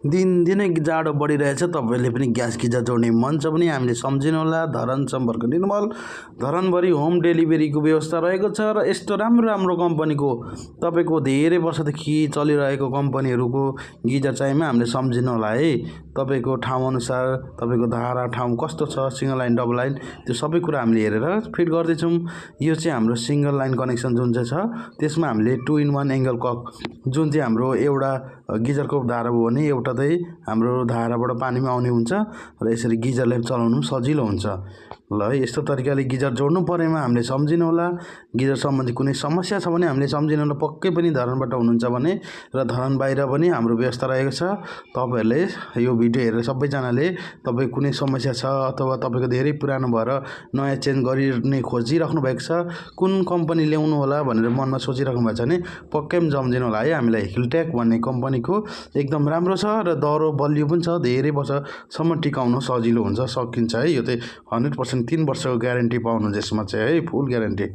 दिनदिनै जाडो बढिरहेछ। तपाईँले पनि ग्यास गिजर जोड्ने मन छ भने हामीले सम्झिनुहोला। धरान सम्पर्क निर्मल धरानभरि होम डेलिभरीको व्यवस्था रहेको छ र यस्तो राम्रो राम्रो कम्पनीको तपाईँको धेरै वर्षदेखि चलिरहेको कम्पनीहरूको गिजर चाहिएमा हामीले सम्झिनुहोला है। तपाईँको ठाउँअनुसार तपाईँको धारा ठाउँ कस्तो छ, सिङ्गल लाइन डबल लाइन त्यो सबै कुरा हामीले हेरेर फिट गर्दैछौँ। यो चाहिँ हाम्रो सिङ्गल लाइन कनेक्सन जुन चाहिँ छ त्यसमा हामीले 2 in 1 एङ्गल कक जुन चाहिँ हाम्रो एउटा गिजरको धारा भयो भने एउटा चाहिँ हाम्रो धाराबाट पानीमा आउने हुन्छ र यसरी गिजरलाई चलाउनु सजिलो हुन्छ। ल है, यस्तो तरिकाले गिजर जोड्नु परेमा हामीले सम्झिनु होला। गिजर सम्बन्धी कुनै समस्या छ भने हामीले सम्झिनु होला। पक्कै पनि धरानबाट हुनुहुन्छ भने र धरान बाहिर पनि हाम्रो व्यवस्था रहेको छ। तपाईँहरूले यो भिडियो हेरेर सबैजनाले तपाईँ कुनै समस्या छ अथवा तपाईँको धेरै पुरानो भएर नयाँ चेन्ज गर्ने खोजिराख्नु भएको छ, कुन कम्पनी ल्याउनु होला भनेर मनमा सोचिराख्नु भएको छ भने पक्कै पनि सम्झिनु होला है। हामीलाई हिलटेक भन्ने कम्पनीको एकदम राम्रो छ र दह्रो बलियो पनि छ। धेरै वर्षसम्म टिकाउन सजिलो हुन्छ, सकिन्छ है। यो चाहिँ 100% 3 वर्षको ग्यारेन्टी पाउनुहुन्छ यसमा चाहिँ है, फुल ग्यारेन्टी।